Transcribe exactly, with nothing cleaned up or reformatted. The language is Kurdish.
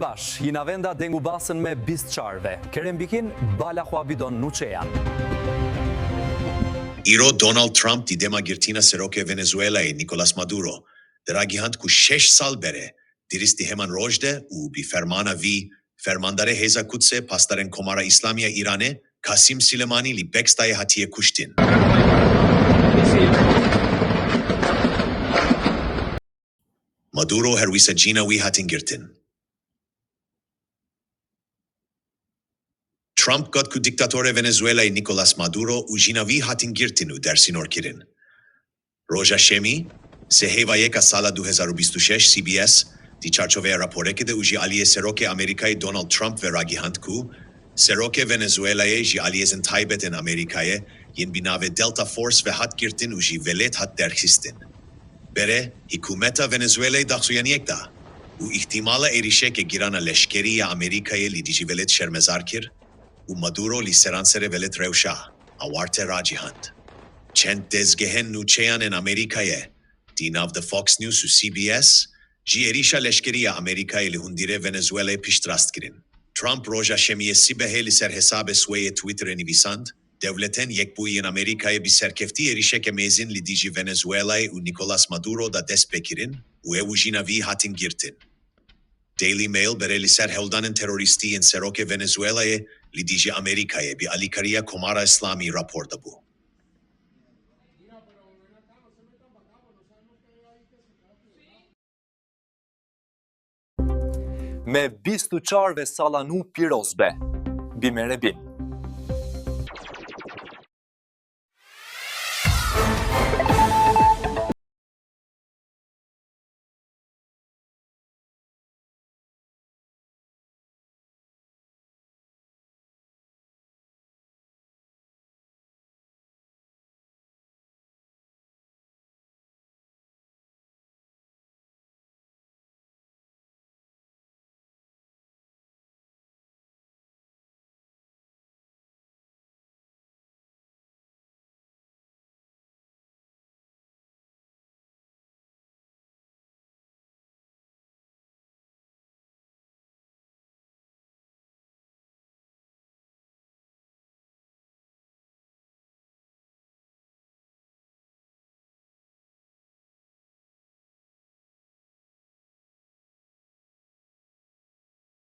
Baş, yî navenda deng û basin me bîst çar ve. Kerem bikin, bala xwe bidon nûçeyan. Îro Donald Trump di dema girtina serokê Venezuelayê Nicolas Maduro deragihand ku şeş sal bere dirist di heman roj de û bi fermana vî fermandarê Hêza Qudsê, pasdarên Komara Îslamî ya Îranê Kasim Silemanî li Beksdayê hatiye kuştin. Maduro her wisa cîna wî hatin girtin. Trump got ku dîktatorê Venezuelayê Nicolas Maduro û jîna wî hatin girtin û dersînorkirin. Roja Şemî, sê heyva yeka sala du hezar û bîst û şeş, C B S, di çarçoveya raporekê de û ji aliyê Serokê Amerîkayê Donald Trump ve ragihand ku serokê Venezuelayê ji aliyêzên taybetên Amerîkayê yên bi navê Delta Force ve hat girtin û ji welêt hat derxistin. Bere, hikûmeta Venezuelayê daxuyaniyek da û îhtimala êrîşeke girana leşkerî ya Amerîkayê li dijî welêt şermezar kir û Maduro li seranserê welêt rewşa awarte ragihand. Çend dezgehên nûçeyan ên Amerîkayê, di nav de Fox News û C B S, jî êrîşa leşkerî ya Amerîkayê li hundirê Venezuelayê piştrast kirin. Trump roja Şemiyê sibehê li ser hesabê swê yê Twitterê nivîsand, Dewletên Yekbûyî yên Amerîkayê bi serkeftî êrîşeke mêzin li dijî Venezuelayê û Nicolas Maduro da dest pê kirin û ew û jîna vî hatin girtin. Daily Mail berê li ser hewldanên terorîstî yên serokê Venezuelayê li dijî Amerîkayê bi alîkariya Komara Îslamî rapor dabû. Me bîst û çar ve sala nû pîroz be. Bi me re bin.